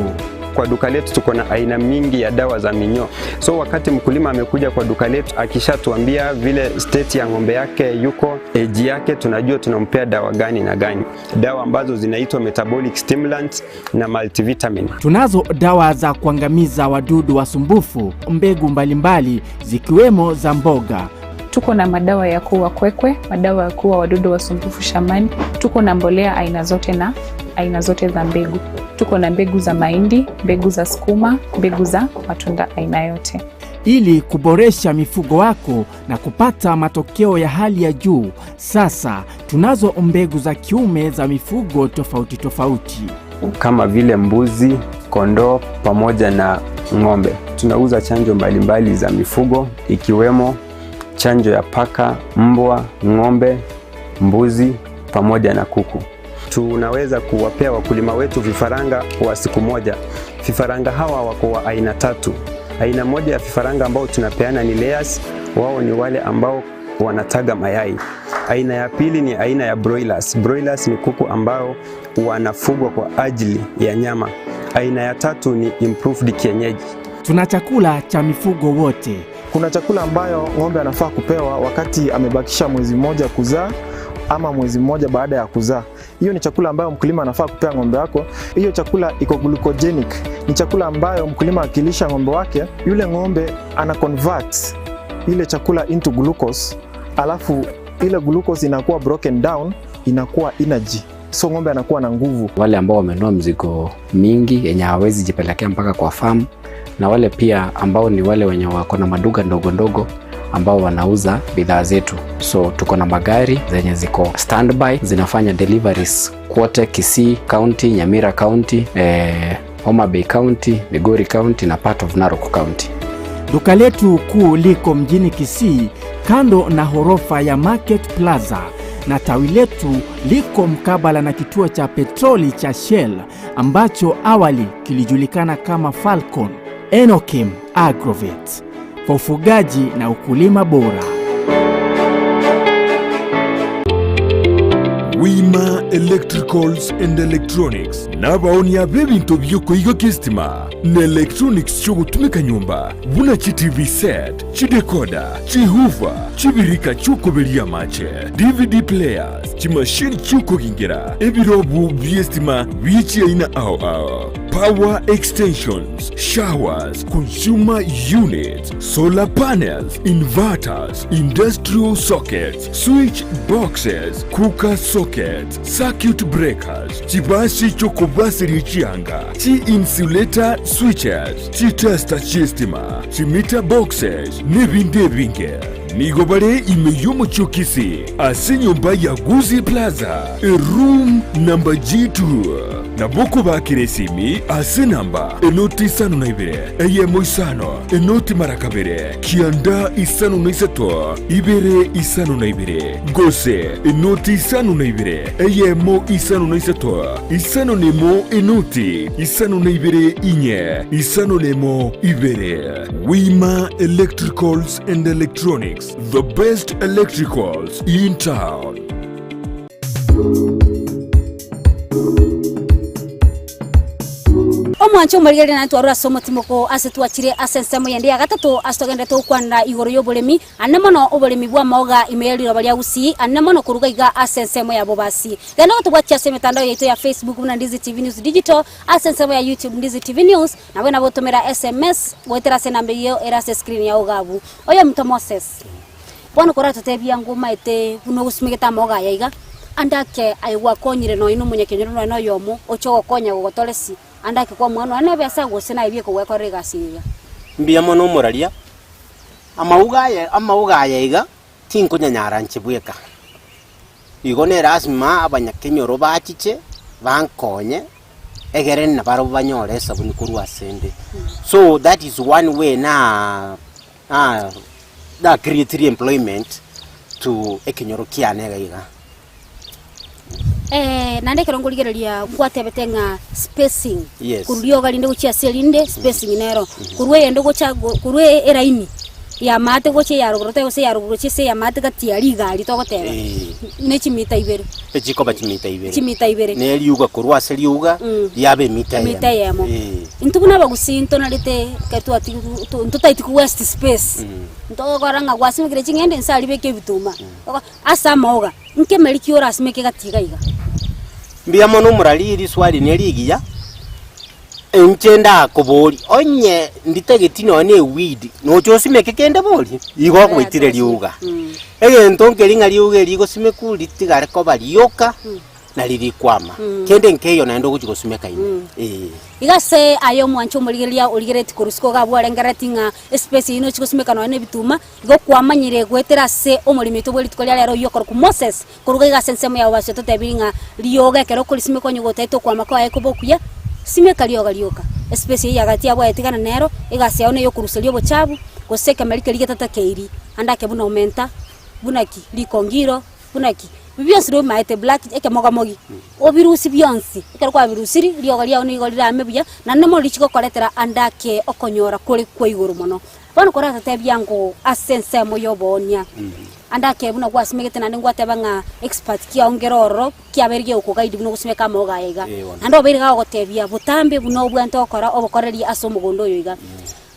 Kwa duka letu tuko na aina mingi ya dawa za minyoo. So wakati mkulima amekuja kwa duka letu akishatuambia vile state ya ng'ombe yake yuko, age yake, tunajua tunampea dawa gani na gani, dawa ambazo zinaitwa metabolic stimulant na multivitamin. Tunazo dawa za kuangamiza wadudu wasumbufu, mbegu mbalimbali zikiwemo za mboga. Tuko na madawa ya kuua kwekwe, madawa ya kuua wadudu wasumbufu shambani. Tuko na mbolea aina zote na aina zote za mbegu. Tuko na mbegu za mahindi, mbegu za sukuma, mbegu za matunda aina yote. Ili kuboresha mifugo wako na kupata matokeo ya hali ya juu, sasa tunazo mbegu za kiume za mifugo tofauti tofauti kama vile mbuzi, kondoo pamoja na ng'ombe. Tunauza chanjo mbalimbali za mifugo ikiwemo chanjo ya paka, mbwa, ng'ombe, mbuzi pamoja na kuku. Tunaweza kuwapea wakulima wetu vifaranga wa siku moja. Vifaranga hawa wako wa aina tatu. Aina moja ya vifaranga ambao tunapeana ni layers, wao ni wale ambao wanataga mayai. Aina ya pili ni aina ya broilers. Broilers ni kuku ambao wanafugwa kwa ajili ya nyama. Aina ya tatu ni improved kienyeji. Tuna chakula cha mifugo wote. Kuna chakula ambayo ng'ombe anafaa kupewa wakati amebakisha mwezi mmoja kuzaa ama mwezi mmoja baada ya kuzaa. Hiyo ni chakula ambayo mkulima anafaa kupea ng'ombe wako. Hiyo chakula iko glucogenic, ni chakula ambayo mkulima akilisha ng'ombe wake, yule ng'ombe ana convert ile chakula into glucose, alafu ile glucose inakuwa broken down, inakuwa energy, so ng'ombe anakuwa na nguvu. Wale ambao wamenunua mzigo mingi yenye hawawezi jipelekea mpaka kwa farm, na wale pia ambao ni wale wenye wako na maduka ndogo ndogo ambao wanauza bidhaa zetu. So tuko na magari zenye ziko standby zinafanya deliveries kwote Kisii County, Nyamira County, Homa Bay County, Migori County na part of Narok County. Duka letu kuu liko mjini Kisii kando na horofa ya Market Plaza na tawi letu liko mkabala na kituo cha petroli cha Shell ambacho awali kilijulikana kama Falcon. Enokim Agrovet kwa ufugaji na ukulima bora. Wima Electricals and Electronics nabaonia b'ebinto by'okoiga estima na electronics chiogotumika nyumba buna chi TV set, chidekoda, chihuva, chibirika chiokoberia amache, DVD players, chimashini chiokogingera, ebirobu by'estima bichiaina ao ao, power extensions, showers, consumer units, solar panels, inverters, industrial sockets, switch boxes, cooker sockets, circuit breakers, chibasi chokobasiri chianga, chi insulator switches, chi tester chistima, chi meter boxes, n'ebindi ebinge. Nigo bare ime y'omuchokisi ase nyumba ya Guzi Plaza, e room number G2. Naboko bakire esimi ase namba enoti 52 eyemo 5 enoti mara kabere kianda 53 ibere 52 gose enoti 52 eyemo 53 5 enoti 52 inye 51 ibere. Wima Electricals and Electronics, the best electricals in town. Omwancho omorigereria naye twarora ase omotimoko ase twachire ase ensemo yende ya gatato ase togenderete gokwanera igoro ya oboremi ane mono oboremi bwa amaoga ime ya riroba ria Gusii ane mono koruga iga ase ensemo ya Bobasi. Genda gotobwatia ase emetandao yaito ya Facebook buna Ndizi TV News Digital ase ensemo ya YouTube Ndizi TV News nabo nabotomera SMS goetera ase enamba eyio ere ase escreen yao iga abwo. Oyominto Moses, bono koratotebia ng'a omaete buna ogosimegete amaoga aya iga, ande ake aye gwakonyire nonya na omonyakenyoro nonya na oyomo oche gokonya gogotoresi ande ake kwamoa nonya na ebesa gose naye bieka gwekorera egasi eye iga. Mbuya mono omoraria, amauga aya amauga aya iga tinkonyanyara inche bweka. Igo ne lasima abanyakenyoro bachiche bankonye. Egere nabarabwo banyore esabuni korwa asende. So that is one way na na na creatire employment to ekenyoro kiane iga iga. Naende ekero nkorigereria nkwatebete ng'a spacing, Yes. korwa rioga rinde gochia ase erinde, spacing nero. Korwa eyende gocha go korwa eraini ya amaate gochia eya rogoro gose eya rogoro gochia ase eya amaate gati ya riga aria togoteba, Eh. ne chimita ibere. Echikoba chimita ibere. Chimita ibere. Ne riuga korwa ase riuga riaba emita eyemo. Emita eyemo. Eh. Intwe buna abagusii ntonarete ekero twatigu to ntotaeti ko waste space. Ntogokora ng'a gwasimekire ching'ende inse aria beka ebituma. Ase amaoga, nkemeri ki orasimeke gati iga iga? Mbuya mono omorari riswali ne rigiya, inche ndakoborie, onye nditageti nonya na eweed, nocha osimeke kende bori? Igo ogoetire riuga. Egento nkeri ng'a riuga eri rigosimekwa ritigare koba rioka, nari rikwama. Kende nkeiyo naende ogochia gosimeka ime, eh. Iga ase aya omwancha omorigereria origereretie korwa isiko iga abwo orengereretie ng'a espace eyio nochia gosimeka nonya na ebituma, igo kwamanyire goetera ase omoremi oito bwe rituko ria rero oyio okorokwa Moses, Koruga iga ase ensemo yabo basio totebirie ng'a rioga ekero okorisimeka onye gotaete okwama kwaye kobe okuya, simeka rioga rioka. Espace eyio ya gati yabo yaetigana nero, egasi yao neyokoruseria obochabu, gose ekemeri keria getatakeiri, ande ake buna omenta, buna ki, rikongiro, buna ki, ebi bionsi nobimaete black ekemogamogi, obirusie bionsi, ekero kwabirusiri, rioga riao nigo rirame buya, naende mono richi gokoretera ande ake okonyora kore kwa igoro mono. Bono koratotebia ng'o ase ensemo y'oboonia, ande ake buna gwasimegete naende ngwateba ng'a expert kiao nkere ororo, kiabeire gegokoguide buna ogosimeka amaogo aya iga. Naende obeire gagogotebia botambe buna obwenerete gokora obokoreri ase omogondo oyo iga.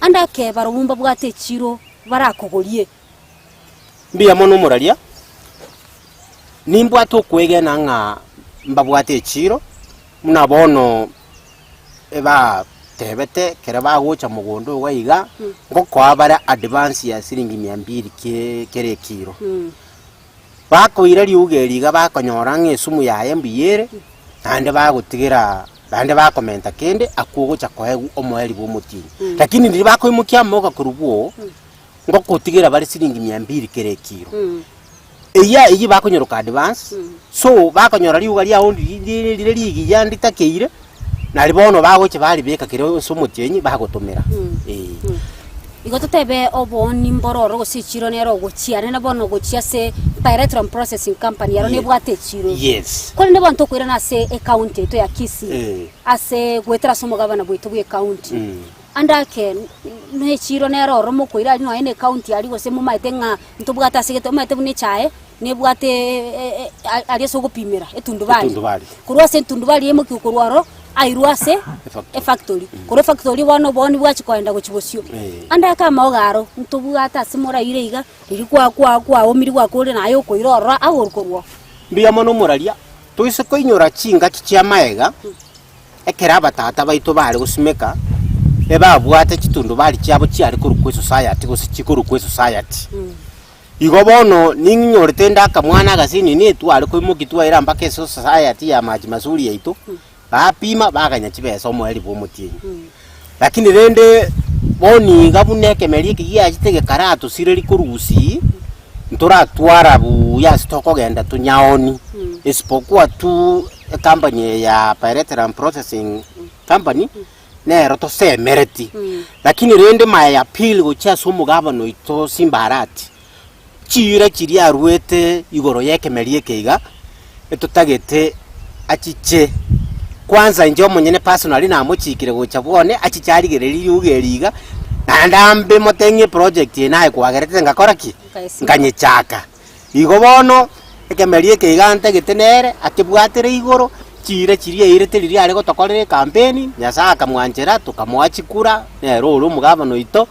Ande ake barobwo mbabwate echiro barakogorie. Mbuya mono omoraria, nimbwate okwegena ng'a mbabwate echiro, buna bono ebatebete ekero bagocha mogondo iga iga, ngokoa bare advance ya siringi mia mbili ke kera ekiro. Bakoira riuga eri iga bakonyora ng'a esumu yaye mbuya ere, naende bagotigera naende bakomenta kende akwo ogocha koegwa omoerio bwa omotienyi. Lakini riria bakoimokia amoga korwa bwoo, ngogotigera bare siringi mia mbili kera ekiro. Eyia eyio bakonyoroka advance, so bakonyora riuga riao riri rire rigiya nditakeire, nari bono bagocha baribeka kere ase omotienyi bagotomera, eh. Igo totebe obooni mboro oro gose echiro nere ogochia nere bono ogochia ase Pyrethrum Processing Company ero nebwate echiro. Yes. Korende bono tokoirana ase ecounty yaito ya Kisii, Eh. ase goetera ase omogabana bwaito bwa ecounty. Ande ake nechiiro nere ororo mokoira aria nonya ne ecounty aria gose momaete ng'a ntobwate ase gete omanyete buna echae nebwate aria ase ogopimera etundubari. Etundubari. Korwa ase etundubari yaimokiwa korwa ororo airwe ase Efactory. efactory. Korwa efactory bono oboni bwachia koenda gochia bosio. Eh. Ande ake amaogo aro ntobwate ase moraire iga riria kwa kwa kwaomire gwakorire naye okoira ororo agorwe korwa oo. Mbuya mono omoraria, toise koinyora chingaki chi'amaega, Ekero abatata baito baare gosimeka, ebabwate chitundubari chiabo chiare korokwa esociety gose chikorokwa esociety. Igo bono ning'inyorete inde akamwana agasinini etware koimokia twaira mpaka ase esociety ya Maji Mazuri yaito, bapima baganya chibesa omoerio bwa omotienyi. Lakini rende bono iga buna ekemeri eke giachete gekaratosireria korwa gusii, ntoratwara buya ase tokogenda tonyaoni, isipokuwa tu ecompany eye ya Pyrethrum Processing Company, nero tosemereti. Lakini rende my appeal gochia ase omogabana oito Simba Arati, chiira chiria aruete igoro y'ekemeri eke iga, etotagete achiche, kwanza inche omonyene personally namochikire gocha bwone achiche arigererie riuga eri iga, naende ambe moteng'ie eproject eye naye kwagerete ngakora ki? Nkanyechaka. Igo bono, ekemeri eke iga ntagete nere, akebwatere igoro, chiira chiria airete riria are gotokorera ecampaign, Nyasaye akamwanchera, tokamoa chikura, nere ore omogabana oito,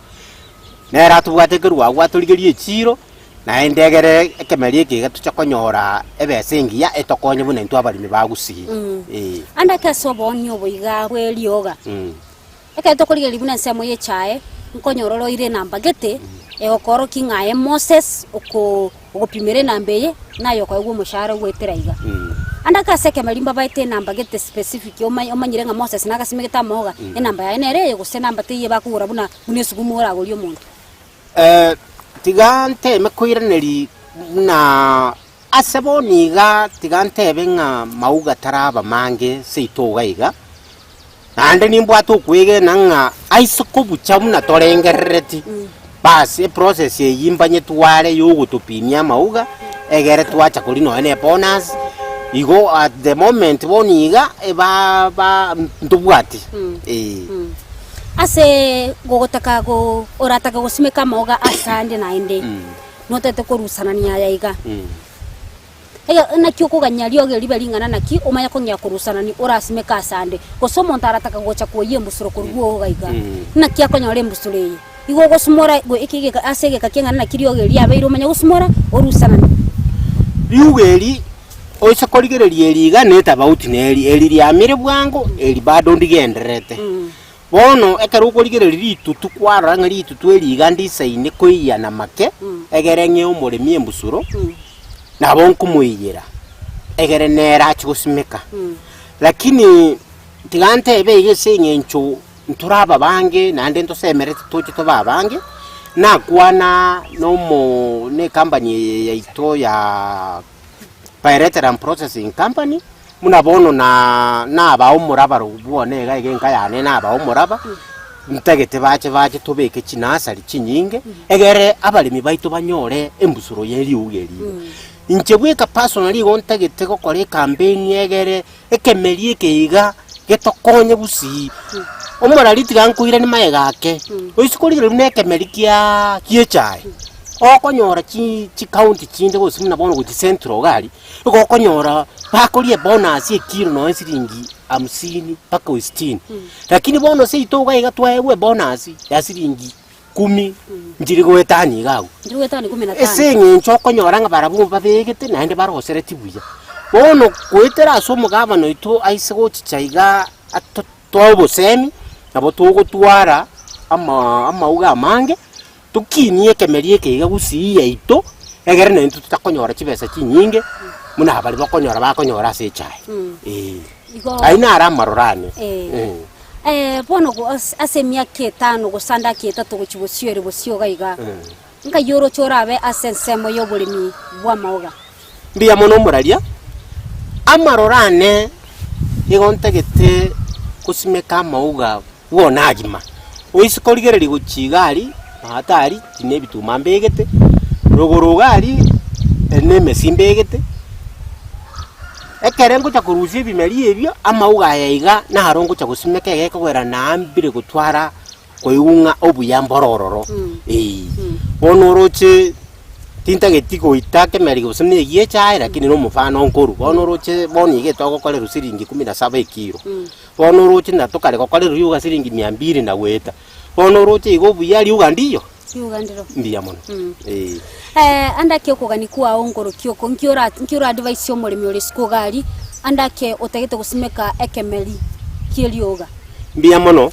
nere atobwate korwa agwo atorigerie echiiro, naende egere ekemeri eke iga toche konyora ebesa engiya etokonye buna intwe abaremi ba Gusii, eh. Ande ake ase oboonia obo iga bw'erioga, ekero tokorigereria buna ensemo y'echae, nkonyora oroire enamba gete, egokoorokia ng'a aye Moses oko ogopimera enamba eye, naye okoegwa omoshahara goetera iga. Ande ake ase ekemeri mbabaete enamba gete specific omanye omanyire ng'a Moses nagasimegete amaoga, enamba yaye nere eye gose enamba teiyo bakogora buna buna esugumu oragorie omonto. Tiga nteme koiraneria buna ase bono iga, tiga ntebe ng'a mauga taraba mange seito iga iga. Naende nimbwate okwegena ng'a aise kobucha buna torengerereti, bas eprocess eyio mbanyetware ya ogotopimia amauga, egere twacha koria nonya na ebonus, igo at the moment bono iga, eba ba ntobwati eh. Ase gogotaka go oratake gosimeka amaoga asande naende, notagete korusanania aya iga. Ege naki okoganya riogi ribe ring'ana naki omanye kong'ea korusanani orasimeke asande, gose omonto arataka gocha koyia embusuro korwa oga iga, naki akonyora embusuro eye? Igo ogosumora go eke egeka ase egeka ki'eng'ana naki riogi eri riabeire omanye gosumora orusanani. Riuga eri oise korigereria eri iga netabauti neri, eri riamire bwango, eri bado ndigendererete. Bono ekero okorigereria ritutu kwarora ng'a ritutu eri iga ndisaine koiyana make, egere ng'ee omoremi embusuro, nabo nkomoiyera, egere nere achie gosimeka. Lakini tiga ntebe iga ase eng'encho ntore ababange naende ntosemereti toche tobe abange, nakwana na omo na ecompany eye yaito ya Bilateral Processing Company, Buna bono na nabaa omoraba bwone iga iga enka yane nabaa omoraba, ntagete bache bache tobeke chinasari chinyinge, egere abaremi baito banyore embusuro ye riuga eri iga. Inche bweka personally igo ntagete gokora ecampaign egere ekemeri eke iga getokonye gusii. Omorari tiga nkoiranie magega ake, oise korigereria buna ekemeri kiaaa kia echae, okonyora chi chicounty chinde gose buna bono gochia central iga aria. Igo okonyora bakoria ebonus ekiro nonya siringi hamsini mpaka sitini, lakini bono seito iga iga twaegwa ebonus ya siringi kumi nchiri goetania iga abwo. Nchiri goetania kumi na tano. Ase eng'encho okonyora ng'a barabwo babegete naende barosereti buya. Bono goetera ase omogabana oito aise gochicha iga ato toe obosemi, nabo togotwara ama amauga amange. Tokinie ekemeri eke iga gusii yaito, egere naintwe totakonyora chibesa chinyinge buna baria bakonyora bakonyora ase echae, eh. Igo Ayio naro amaroro ane, Eh. eh. Eh, bono go- ase ase emiaka etano gose ande ake etato gochia bosio ere bosio iga iga, nkai oroche orabe ase ensemo y'oboremi bw'amaoga? Mbuya mono omoraria, amaroro ane nigo ntagete gosimeka amauga bwona agima. Oise korigereria gochia iga aria, maate aria, eri na ebituma mbegete, rogoro iga aria, eri na emesi mbegete, ekere ngocha korusia ebimeri ebio, amauga aya iga naro ngocha gosimeka egekogera naambire gotwara koigwa ng'a obuya mboro ororo, eeh. Bono oroche tintageti goita kemeri gose na egie echae lakini na omofano nkorwa, bono oroche bono iga etogokorerwa siringi kumi na saba ekiro. Bono oroche na tokare gokorerwa riuga siringi mia mbiri na goeta, bono oroche iga obuya riuga ndiyo? Riuga ndiro. Mbuya mono, eh. Ande ake okogania kwao nkorokia oko, nki ora nki ora advise omoremi ore isiko iga aria, ande ake otagete gosimeka ekemeri kie rioga? Mbuya mono,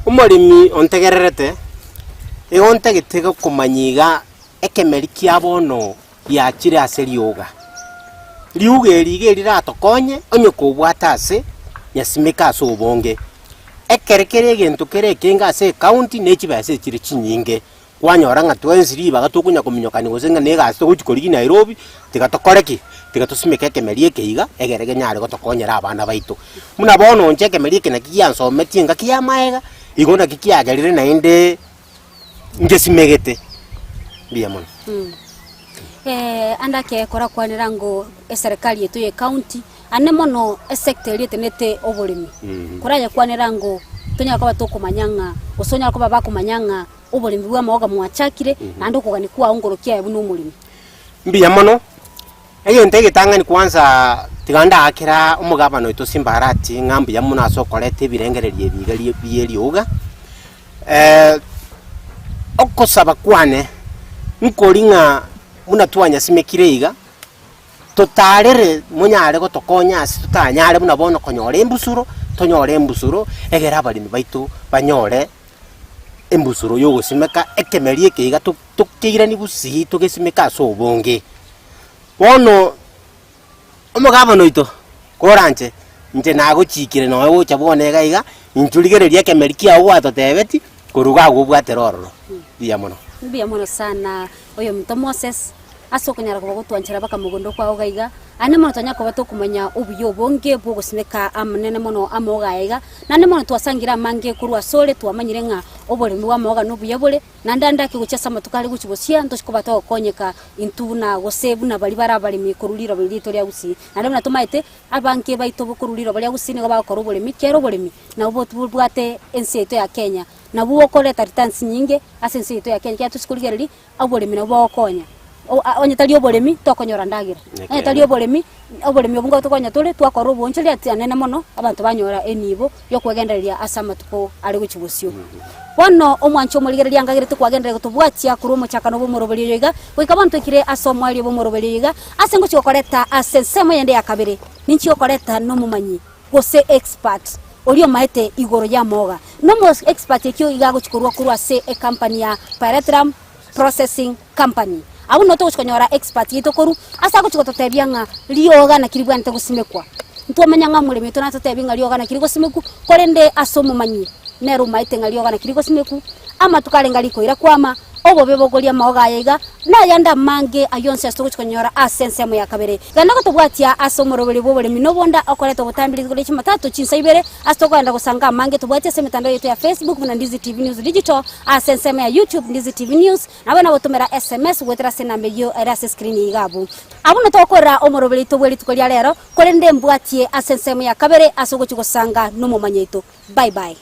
omoremi ontegererete, igo ntagete gokomanya iga ekemeri kia bono giachire ase rioga. Rioga eri iga eriratokonye onye kobwate ase nyasimeka ase obonge. Ekere kere egento kere ekenge ase ecounty ne chibesa echire chinyinge, kwanyora ng'a twensi ribaga tokonya kominyokania gose ng'a na egasi togochi korigia Nairobi, tiga tokore ki? Tiga tosimeke ekemeri eke iga, egere kenyare gotokonyera abana baito. Buna bono inche ekemeri eke naki giansometie engaki ya amaega, igo naki kiagerire naende ngesimegete, mbuya mono. Ande ake korakwanera ng'o eserekari yaito ya ecounty, ane mono esector eria etenete oboremi, korayekwanera ng'o tonyare koba tokomanya ng'a gose onyare koba bakomanya ng'a oboremi bwa amaoga mwachakire, naende okogania kwao nkorokia aye buna omoremi. Mbuya mono, egento egetang'ani kwanza tiga ndaakera omogabana oito Simba Arati ng'a mbuya mono ase okoreta ebirengererio ebi iga rie bie erioga. Okosaba kwane nkori ng'a buna twanyasimekire iga, totarere monyare gotokonya ase totanyare buna bono konyora embusuro, tonyore embusuro, egere abaremi baito banyore embusuro ya ogosimeka ekemeri eke iga to tokeirani gusii togesimeke ase obonge. Bono. Omogabana oito, koranche, inche nagochiikire nonya gocha bwone iga iga, inchuo rigereria ekemeri kiao gwatotebetie, korwa iga agwo obwatera ororo. Mbuya mono. Mbuya mono sana oyominto Moses. Ase okonyara koba gotwanchera baka mogondo kwao iga iga, aye mono twanyara koba tokomanya obuya obonge bw'ogosimeka amanene mono amauga aya iga, naende mono twasangire amange korwa asore twamanyire ng'a oboremi bw'amauga nobuya bore, naende ande ake gochia ase amatuko are gochia gosia ntochi koba togokonyeka intwe buna gose buna baria bare abaremi korwa riroba riria riaito ria Gusii. Naende buna tomaete, abange baito korwa riroba ria Gusii nigo bagokora oboremi, kera oboremi nabo bobwate ense yaito ya Kenya, nabwo bokoreta returns nyinge ase ense yaito ya Kenya ekiagera tosi korigereria Oboremi nabwo bogokonya. Onye tari oboremi, tokonyora ndagera. Onye tari oboremi, oboremi obwo ngotokonya tore, twakora oboonchoria ati anene mono, abanto banyora enibo yokwegendereria ase amatuko are gochia bosio. Bono omwancho omorigereria angagerete kwagenderera gotobwatia korwa omochakano bw'omoroberi oyo iga, goika bono toikire ase omoerio bw'omoroberi oyo iga, ase ngochia gokoreta ase ensemo eyende ya kabere, ninchie gokoreta nomomanyi, gose expert, oria omaete igoro y'amooga. Nomo expert ekio iga agochia korwa korwa ase ecompany ya Pyrethrum Processing Company. Abwo noo togochia konyora expert yaito korwa ase agochia gototebia ng'a rioga naki ribwenerete gosimekwa. Ntwamanya ng'a omoremi oito natotebie ng'a rioga naki rigosimekwa, korende ase omomanyi nere omaete ng'a rioga naki rigosimekwa, amatuko arenge arikoira kwama, obobe bokoria amaoga aya iga, na ayande amange ayio onsi ase togochia konyora ase ensemo ya kabere. Genda gotobwatia ase omoroberi bw'oboremi na obonda okoreta obotambe rituko ria Jumatatu chinsa ibere ase tokogenda gosanga amange tobwatie ase emetandao yaito ya Facebook buna Ndizi TV News Digital, ase ensemo ya YouTube Ndizi TV News, nabo nagotomera SMS goetera ase enamba eyio ere ase escreen iga abwo. Abwo notogokorera omoroberi oito bwe rituko ria rero, korende mbwatie ase ensemo ya kabere ase ogochia gosanga nomomanyi oito. Bye bye.